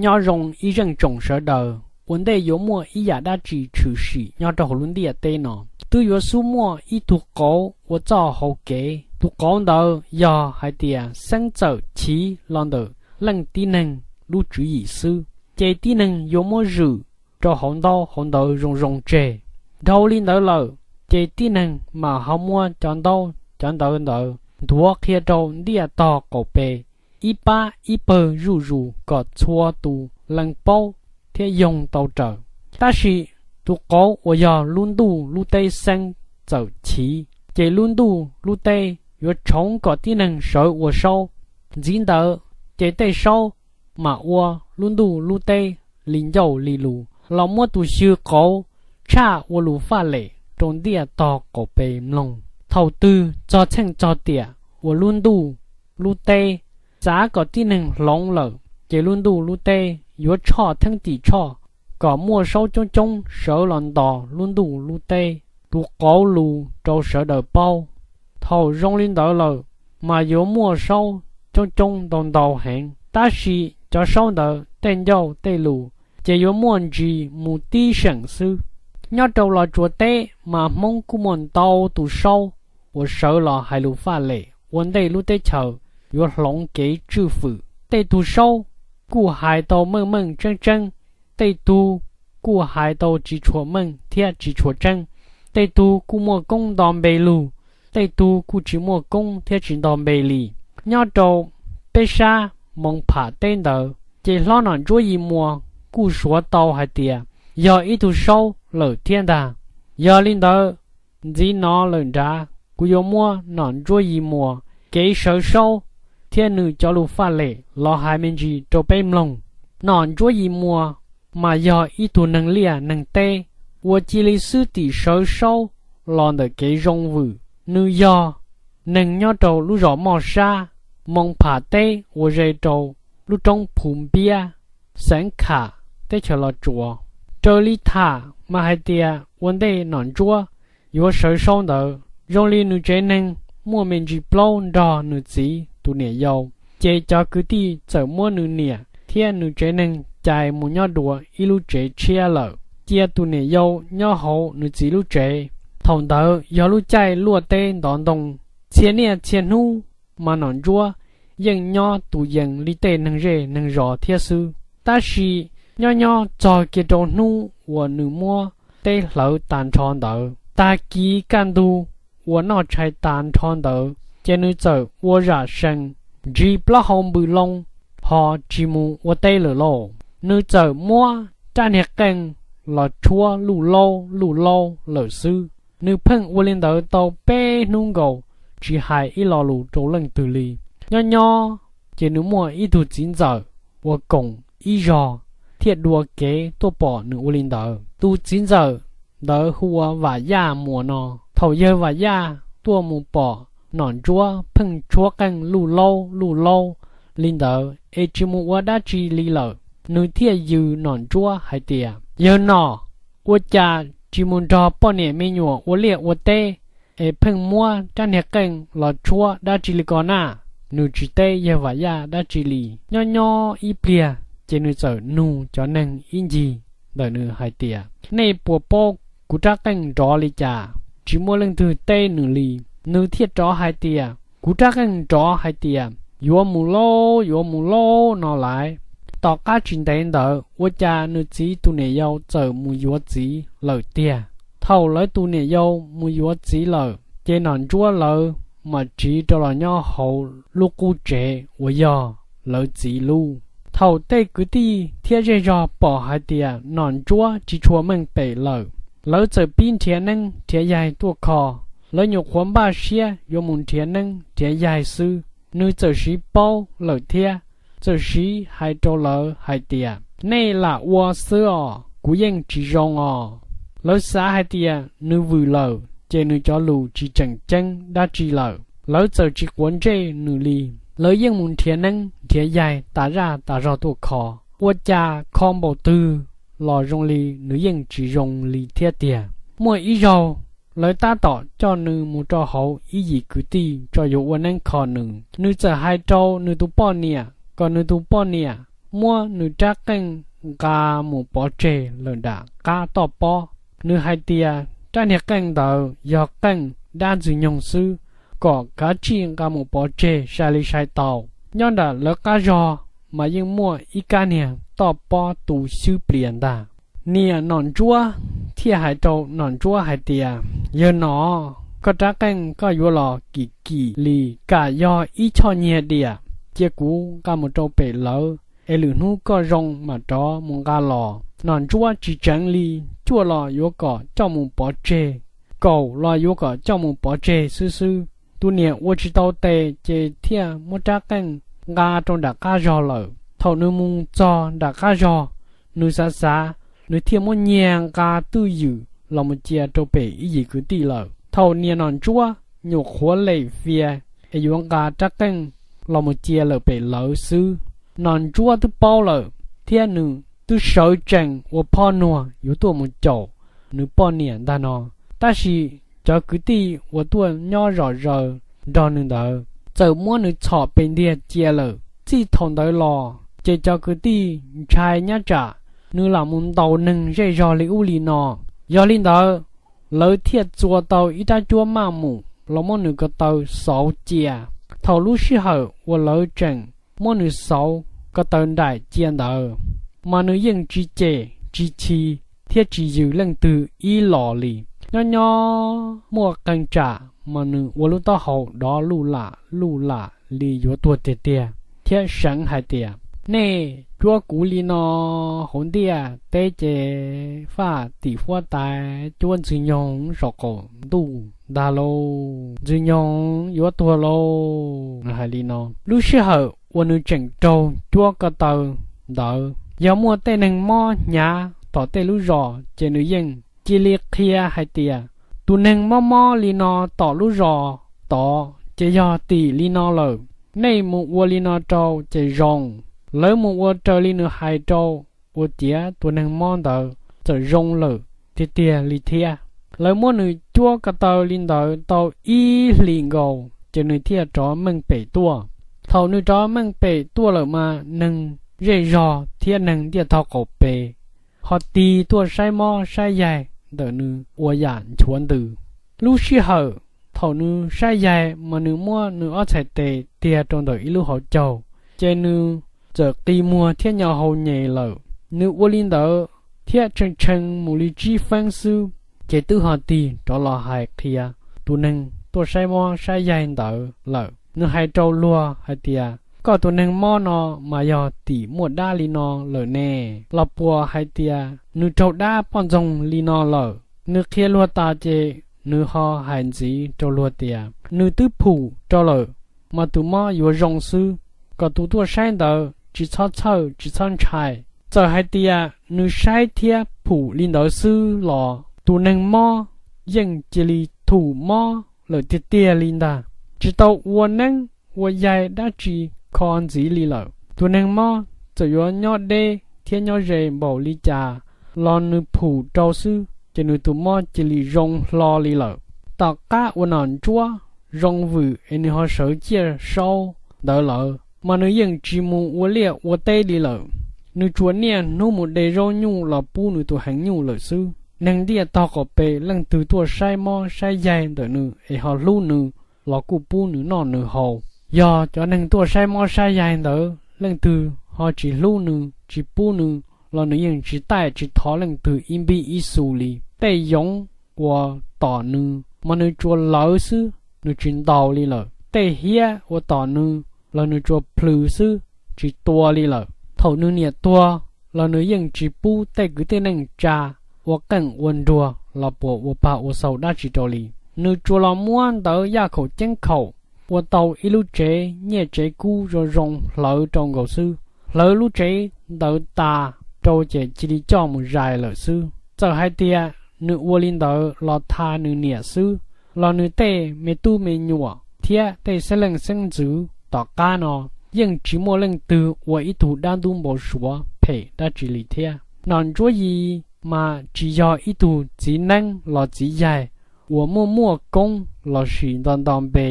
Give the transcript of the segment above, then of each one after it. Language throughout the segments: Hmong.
nyob zoo ib zeej tsoom sawv daws. Ua ntej yuav muaj ib yam dab tsi tshwm sim nyob rau hauv lub ntiaj teb no, twb yuav xub muaj ib tug qauv ua txoj hau kev. Tus qauv ntawd yog hais tias xeeb txawm chiv los ntawm leej tib neeg lub tswv yim xwb, ces tib neeg yuav muab zwm rau hauv ntaub hauv ntawv zoo zoo tseg. Dhau li ntawd lawm, ces tib neeg mam ho muab cov ntaub cov ntawv ntawd ntuav qhia rau ntiaj tog qaum pes, ib pab ib pawg zuj zus kom txhua tus lees paub thiab yoog tau raws. Tab sis tus qauv uas yog lub ntuj lub teb xeeb txawm chiv, ces lub ntuj lub teb yuav tshoov kom tib neeg sawv ua saub. Ntxiv ntawd, ces tej saub mam ua lub ntuj lub teb li ncauj li lus los muab tus xyw qauv tshaj ua lus faj lem rau ntiaj tog qaum pes mloog. Thaum twg txog txheej txog tiam uas lub ntuj lub teb xav kom tib neeg hloov lawm, ces lub ntuj lub teb yuav tshoj theeb tim tshoj kom muaj saub coob coob sawv los ntos lub ntuj lub teb tus qauv lus rau sawv daws paub. Thaum zoo li ntawd lawm, mas yuav muaj saub coob coob ntau ntau heev, tab sis cov saub ntawd tej ncauj tej lus ces yuav muaj ntsis mus tib seem xwb. Nyob rau Los Tsuas teb mas Hmoob kuj muaj ntau tus saub uas sawv los hais lus faj lem ua ntej lub teb chaws yuav hloov kev tswj fwm. Tej tug saub kuj hais tau meej meej tseeb tseeb, tej tug kuj hais tau tsis tshua meej thiab tsis tshua tseeb, tej tug kuj muaj koob nto npe lug, tej tug kuj tsis muaj koob thiab tsis nto npe li. Nyob rau peb sab Moos Pham teb ntawd, ces hlob Nom Ntsuab Yis Muas kuj suav tau hais tias yog ib tug saub lawm thiab ntag. Yog li ntawd, ntxiv no lawm nrad kuv yuav muab Nom Ntsuab Yis Muas kev sawv saub thiab nws cov lus faj lem los hais me ntsis rau peb mloog. Nom Ntsuab Yis Muas mas yog ib tug neeg liaj neeg teb uas cia li xwb tim sawv saub los ntawm kev zoo vwm. Nws yog neeg nyob rau lub zos Moj Sab, Moos Pham teb uas ze rau lub roob Phu Npiab, xeev Kham, teb chaws Los Tsuas. Raws li tham mas hais tias ua ntej Nom Ntsuab yuav sawv saub ntawd, zoo li nws tsev neeg muaj me ntsis plaub nrog nws txiv tus niam yau, ces cov kwv tij txawm muab nws niam thiab nws tsev neeg cais mus nyob dua ib lub tsev tshiab lawm, cia tus niam yau nyob hauv nws txiv lub tsev. Thaum ntawd yog lub caij luaj teb ntov ntoo, txhia niaj txhia hnub mas Nom Ntsuab yeej nyob tus yees li tej neeg zej neeg zos thiab xwb. Tab sis nyob nyob txog kiag rau hnub uas nws muab teb hlawv tas nrho ntawd, tag kis kaj ntug uas noj tshais tas nrho ntawd, ces nws txawm ua zam sees, ntsis plaub hau npws loo, ho tsis mus ua teb lawm lauj. Nws txawm muab rab niag qeej los tshuab luj laub luj laub lawm xwb. Nws pheej ua li ntawd tau peb hnub nkaus, tsis hais ib lo lus rau leej twg li. Nyob nyob ces nws muaj ib tug txiv ntxawm uas koom ib zog thiaj dua kev tuaj pom nws ua li ntawd. Tus txiv ntxawm ntawd hu ua Vam Yaj Muas no. Thaum yawg Vam Yaj tuaj mus pom Nom Ntsuab pheej tshuab qeej luj laub luj laub li ntawd es tsis mus ua dab tsi li lawm, nws thiaj yws Nom Ntsuab hais tias, Yawg Nom, ua cas tsis mus nrog poj niam me nyuam ua liaj ua teb es pheej muab rab niag qeej los tshuab dab tsi li ko na? Nws tsis teb yawg Vam Yaj dab tsi li. Nyob nyob ib pliag ces nws txawm nug cov neeg ib ncig ntawm nws hais tias, Nej puas paub kuv rab qeej nrov li cas? Tsis muaj leej twg teb nws li. Nws thiaj rov hais tias, Kuv rab qeej nrov hais tias yuav mus lauj, yuav mus lauj no lais. Tom qab tsis ntev ntawd ua cas nws txiv tus niam yau txawm mus yuav txiv lawm tiag. Thaum lawv tus niam yau mus yuav txiv lawm ces Nom Ntsuab lawv mam tsiv rov los nyob hauv lub qub tsev uas yog lawv txiv lub. Thaum tej kwv tij thiab zej zog pom hais tias Nom Ntsuab tsis tshua meej pem lawm, lawv txawm pib nrhiav neeb nrhiav yaig tuaj kho. Lawv nyuam qhuav npaj siab yuav mus nrhiav neeb nrhiav yaig xwb, nws txawm siv paub lawm thiab, txawm siv hais rau lawv hais tias, Nej lam ua xwb os, kuv yeej tsis zoo os. Lawv xav hais tias nws vwm lawm ces nws cov lus tsis tseem ceeb dab tsi lawm, lawv txawm tsis quav ntsej nws li. Lawv yeej mus nrhiav neeb nrhiav yaig tas zaj tas zog tuaj kho, ua cas kho npaum twg los zoo li nws yeej tsis zoo li thiab tiag. Muaj ib zaug, lawv tab tom coj nws mus rau hauv ib yim kwv tij tso yuav ua neeb kho nws. Nws txawm hais rau nws tus poj niam kom nws tus poj niam muab nws rab qeej nqa mus pov tseg lawm nram qab toj pob. Nws hais tias rab niag qeej ntawd yog qeej dab ntxwg nyoog xwb, kom kav tsij nqa mus pov tseg sai li sai tau. Nyob nram lawv qab zog mas yeej muaj ib kab niag toj pob tu xwb plias ntag. Niam Nom Ntsuab thiaj hais rau Nom Ntsuab hais tias, Yawg Nom, koj rab qeej koj yuav los kim kim li, kam yog ib choj nyiag diam, cia kuv nqa mus rau pem lawv es lwm hnub koj zoo mam rov mus nqa los. Nom Ntsuab tsis tseev li, cuaj los yuav kom coj mus pov tseg, kaum los yuav kom coj mus pov tseg xwb xwb. Tus niam ua tsis tau tes ces thiaj muab rab qeej nqa rau nram qab zog lawm. Thaum nws mus txog nram qab zog, nws xav xav, nws thiaj muab nyiag nqa twj ywm los mus cia rau pem ib yim kwv tij lawm. Thaum niam Nom Ntsuab nyuam qhuav lem fias es yuav nqa rab qeej los mus cia lawm pem lawv xwb, Nom Ntsuab twb paub lawm thiab nws twb sawv tsees ua phoj nuag yuav tuaj mus caum nws poj niam ntag no. Tab sis cov kwv tij uas tuaj nyob zom zaws nrog nws ntawd txawm muab nws txhom pes ntiag cia lawm. Txij thaum ntawd los ces cov kwv tij ntshai nyab tsam nws lam mus ntaus neeg zej zog li ub li no. Yog li ntawd, lawv thiaj txua tau ib rab cuab maj mus los muab nws ko taw xauv cia. Thaum lub sij hawm uas lawv tseem muab nws xauv ko taw nraim cia ntawd, mas nws yeej tsis cem tsis chim thiab tsis yws leej twg ib los li. Nyob nyob muaj qee tsam mas nws ua lub taub hau dov luj lam luj lam li yuav tuag tiag tiag thiab seev hais tias, Nej cuab kuv li no hauv ntiaj teb ces faj tim huab tais cuab Ntxwg Nyoog saum qaum ntuj ntag lauj, Ntxwg Nyoog yuav tuag lauj, nws hais li no. Lub sij hawm uas nws tseem raug cuab ko taw ntawd, yog muaj tej neeg mob hnyav tom tej lub zos ces nws yeej cia li qhia hais tias, Tus neeg mob mob li no tom lub zos tod ces yog tim li no lawm, nej mus ua li no rau ces zoo. Lawv mus ua raws li nws hais rau, ua ciav tus neeg mob ntawd txawm zoo lawm tiag tiag li thiab. Lawv muab nws cuab ko taw li ntawd tau ib hlis nkaus ces nws thiaj rov meej pem tuaj. Thaum nws rov meej pem tuaj lawm mas neeg zej zog thiab neeg ntiaj teb qaum pes ho tig tuaj saib mob saib yaig ntawm nws ua yam nchuav ntws. Lub sij hawm thaum nws saib yaig mas nws muab nws ob txhais tes tiag rau ntawm ib lub hauv caug, ces nws txawm qi muag thiab nyo hau nyem lawm. Nws ua li ntawd thiab tshee tshee mus li tsib feeb xwb, ces twb ho tig rov los hais qhia tus neeg tuaj saib mob saib yaig ntawd lawm. Nws hais rau luag hais tias, Koj tus neeg mob no mas yog tim muaj dab li no lawm ne, los puas hais tias nws raug dab poj ntxoog li no lawm? Nws qhia luag tas ces nws ho hais ntxiv rau luag tias, Nws twb phum rau lawm, mas tus mob yuav zoo xwb, kom tus tuaj saib ntawd tsis txhob txhawj tsis txhob ntshai. Txawm hais tias nws saib thiab phum li ntawd xwb los tus neeg mob yeej cia li thum mob lawm tiag tiag li ntag, tsis tau ua neeb ua yaig dab tsi kho ntxiv li lawm. Tus neeg mob txawm yuav nyob deb thiab nyob ze npaum li cas los nws phum rau xwb ces nws tus mob cia li zoo hlo li lawm. Tom qab uas Nom Ntsuab zoo vwm es nws ho sawv ciaj saub ntawd lawm mas nws yeej tsis mus ua liaj ua teb li lawm. Nws tsuas niaj hnub mus de zaub nyuj los pub nws tus heev nyuj lawm xwb. Neeg ntiaj teb qaum pes leej twg tuaj saib mob saib yaig ntawm nws es ho hlub nws los kuj pub nws noj nws haus. Yog cov neeg tuaj saib mob saib yaig ntawd leej twg ho tsis hlub nws tsis pub nws los nws yeej tsis taij tsis thov leej twg ib npib ib xu li. Tej yoov uas tom nws mas nws tsuas lawv xwb, nws tsis ntaus li lawm. Tej hiab uas tom nws los nws tsuas plhws xwb, tsis tua li lawm. Thaum nws niam tuag los nws yeej tsis pub tej kwv tij neej tsa ua qeej ua nruas los puas ua pag ua xaus dab tsi rau li. Nws tsuas los muab ntawv yaj khaum ceeb khaum ua tau ib lub tsev nyiaj tsev kub zoo zoo hlawv rau nkaus xwb. Hlawv lub tsev ntawd tas rau ces cia li coj mus zais lawm xwb. Txawm hais tias nws ua li ntawd los tha nws niam xwb los nws tej me tub me nyuam thiab tej xeeb leej xeeb ntxwv tom qab no yeej tsis muaj leej twg ua ib tug dab ntub npau suav phem dab tsi li thiab. Nom Ntsuab Yis mas tsis yog ib tug txiv neeb los txiv yaig uas muaj muaj koob lossis nto nto npe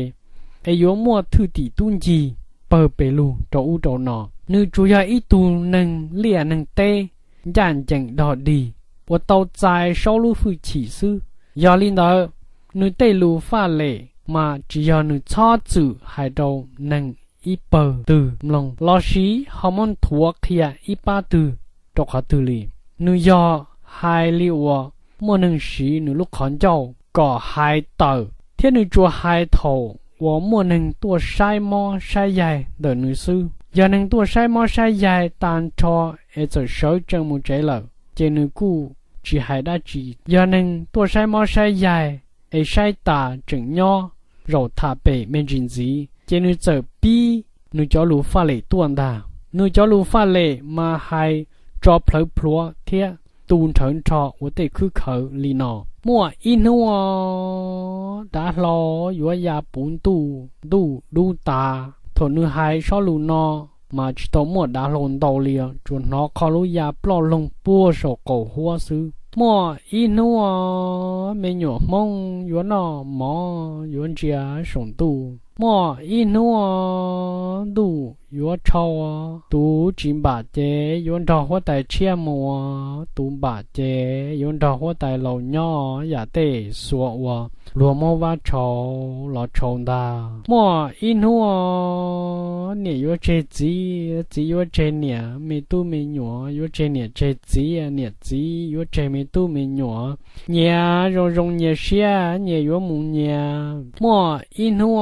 es yuav muaj thwj tim tub ncig pawg pes lug rau ub rau no. Nws tsuas yog ib tug neeg liaj neeg teb ncaj ncees dog dig uas tau txais Saub lub hwj chim xwb. Yog li ntawd, nws tej lus faj lem mas tsis yog nws txhob txwm hais rau neeg ib pawg twg mloog lossis ho muab nthuav qhia ib pab twg rau qhov twg li. Nws yog hais li uas muaj neeg siv nws lub qhov ncauj kom hais tawm, thiab nws tsuas hais thaum uas muaj neeg tuaj saib mob saib yaig ntawm nws xwb. Yog neeg tuaj saib mob saib yaig tag nrho es txawm sawv tsees mus tsev lawm, ces nws kuj tsis hais dab tsi. Yog neeg tuaj saib mob saib yaig es saib tas tseem nyob zaum tham pem me ntsis ntxiv, ces nws txawm pib nws cov lus faj lem tuaj ntag. Nws cov lus faj lem mas hais tso plhawv plhuav thiab tu nrhawv nrho ua tej khwb khawv li no: Muaj ib hnub dav hlau yuav ya puv ntuj, ntuj dub tas. Thaum nws hais sob lus no mas tsis tau muaj dav hlau ntau li, tsuas hnov qho lub ya ploj loog puag saum qaum huab xwb. Muaj ib hnub me nyuam Hmoob yuav noj mov yuav ntsia saum ntuj. Muaj ib hnub ntuj yuav tshau, tus tsis npam ces yuav nrog huab tais tshiab mus, tus npam ces yuav nrog huab tais laus nyob yam tej xuav uas luag muab vab tshau los tshau ntag. Muaj ib hnub niam yuav tseg txiv, txiv yuav tseg niam, me tub me nyuam yuav tseg niam tseg txiv, niam txiv yuav tseg me tub me nyuam. Nyias zoo zoo nyias siab nyias yuav mus nyias. Muaj ib hnub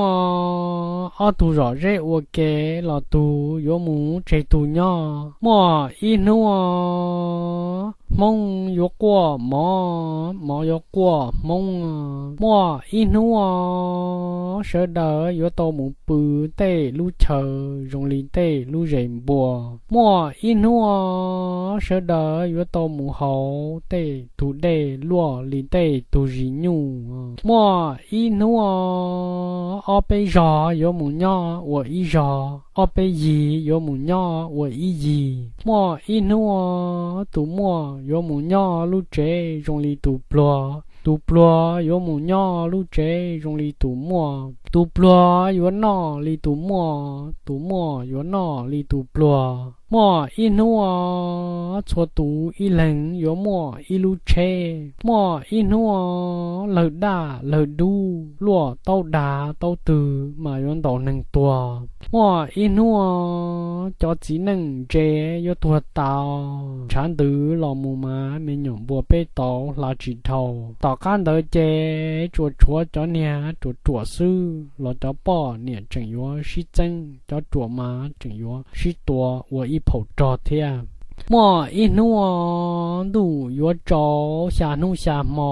ob tug zom zeb ua ke los tug yuav mus tseg tug nyob. Muaj ib hnub Hmoob yuav quaj mov, mov yuav quaj Hmoob. Muaj ib hnub sawv daws yuav tau mus pw tej lub chaw zoo li tej lub zes npua. Muaj ib hnub sawv daws yuav tau mus haus tej tug dej luaj li tej tug zis nyuj. Muaj ib hnub ob peb zog yuav mus nyob ua ib zog, ob peb yig yuav mus nyob ua ib yig. Muaj ib hnub tus muaj yuav mus nyob lub tsev zoo li tus pluag, tus pluag yuav mus nyob lub tsev zoo li tus muaj. Tus pluag yuav noj li tus muaj, tus muaj yuav noj li tus pluag. Muaj ib hnub txhua tus ib leeg yuav muaj ib lub tsheb. Muaj ib hnub lawg daj lawg dub luaj taub dav taub twg mas yuav ntaus neeg tuag. Muaj ib hnub cov txiv neej ntse yuav tuag tas, ntshav ntws los mus mas me nyuam npua peb tau hla tsis dhau. Tom qab ntawd ces tsuas tshuav cov niag ruam ruam xwb los cov poj niam tseem yuav sib txeeb, cov ruam mas tseem yuav sib tua ua ib phaum rog thiab. Muaj ib hnub ntuj yuav tsaus xya hnub xya hmo,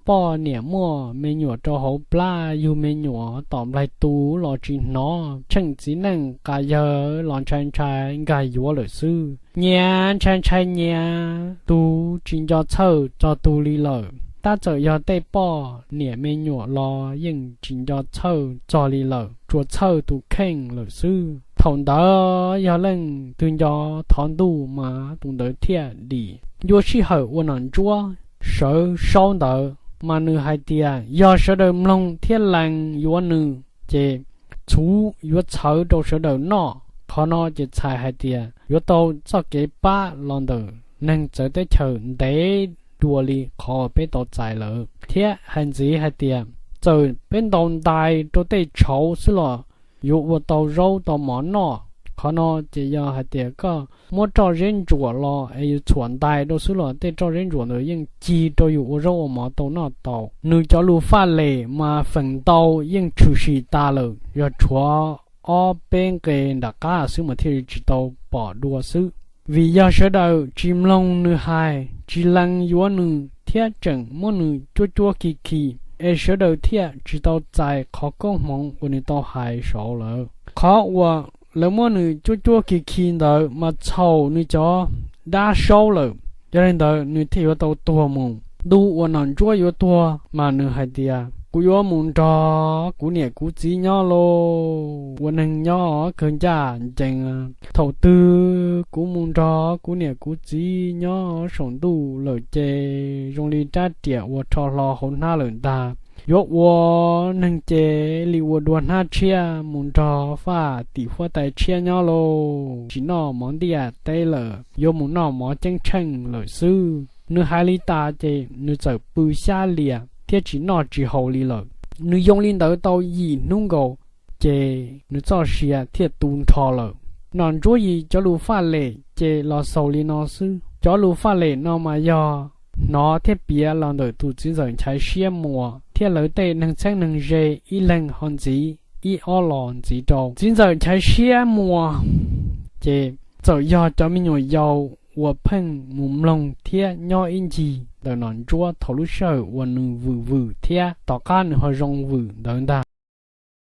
poj niam muaj me nyuam rau hauv plab, yug me nyuam tom nplaig tu los tsis hnov, tsheej txiv neej qas yawg los ntshai ntshai nkag yuav lawm xwb. Nyias ntshai ntshai nyias, tus tsis nco txhawj txog tus li lawm. Tab txawm yog tej poj niam me nyuam los yeej tsis nco txhawj txog li lawm, tsuas txhawj tus kheej lawm xwb. Thaum ntawd yog leej twg nco thov ntuj mas tus ntawd thiaj dim. Ncua sij hawm ua nom ntsuab sawv saub ntawd mas nws hais tias yog sawv daws mloog thiab lees yuav nws ces txhuv yuav txhawv rau sawv daws noj. Qhov no ces txhais hais tias yuav tau txoj kev pab los ntawm neeg txawv teb chaws ntev dua li qhov peb tau txais lawm. Thiab hais ntxiv hais tias txawm peb ntaus ntais rau tej tshauv xwb los yuav ua tau zaub tau mov noj. Qhov no ces yog hais tias koj muab roj zeb ntsuam los es yus txhuam ntais rau xwb los tej roj zeb ntsuam ntawd yeej cig rau yus ua zaub ua mov tau noj tau. Nws cov lus faj lem mas feem ntau yeej tshwm sim tas lawm, yog tshuav ob peb nqe nram qab xwb mas thiaj li tsis tau pom dua xwb. Vim yog sawv daws tsis mloog nws hais, tsis lees yuav nws thiab tseem muab nws cuab cuab khi khi, es sawv daws thiaj tsis tau txais qhov koob hmoov uas nws tau hais saud lawm. Qhov uas lawv muab nws cuab cuab khi khi ntawd mas txhaum nws cov dab saub lawm, yog li ntawd nws thiaj yuav tau tuag mus. Ntu uas nom ntsuab yuav tuag mas nws hais tias kuv yuav mus nrog kuv niam kuv txiv nyob lauj, ua neeg nyob kawg ncaj ncees. Thaum twg kuv mus nrog kuv niam kuv txiv nyob saum ntuj lawm ces zoo li rab riam uas rho hlo hauv hnab lawm ntag. Yuav ua neeg ces li ua dua hnab tshiab mus nrog faj tim huab tais tshiab nyob lauj. Tsis noj mov ntiaj teb lawm, yuav mus noj mov ceeb tsheej lawm xwb. Nws hais li tas ces nws txawm pw xyab lias thiab tsis noj tsis haus li lawm. Nws yoo li ntawd tau yim hnub nkaus, ces nws txoj sia thiaj tu nrho lawm. Nom Ntsuab Yis cov lus faj lem ces los xaus li no xwb. Cov lus faj lem no mas yog hnov thiab piav los ntawm tus txiv ntxawm Nchaiv Siab Muas thiab lawv tej neeg txheeb neeg ze ib leeg ho ntxiv ib ob los ntxiv rau. Txiv ntxawm Nchaiv Siab Muas ces txawm yog cov me nyuam yaus uas pheej mus mloog thiab nyob ib ncig ntawm Nom Ntsuab thaum lub sij hawm uas nws vwm vwm thiab tom qab nws ho zoo vwm ntawd ntag.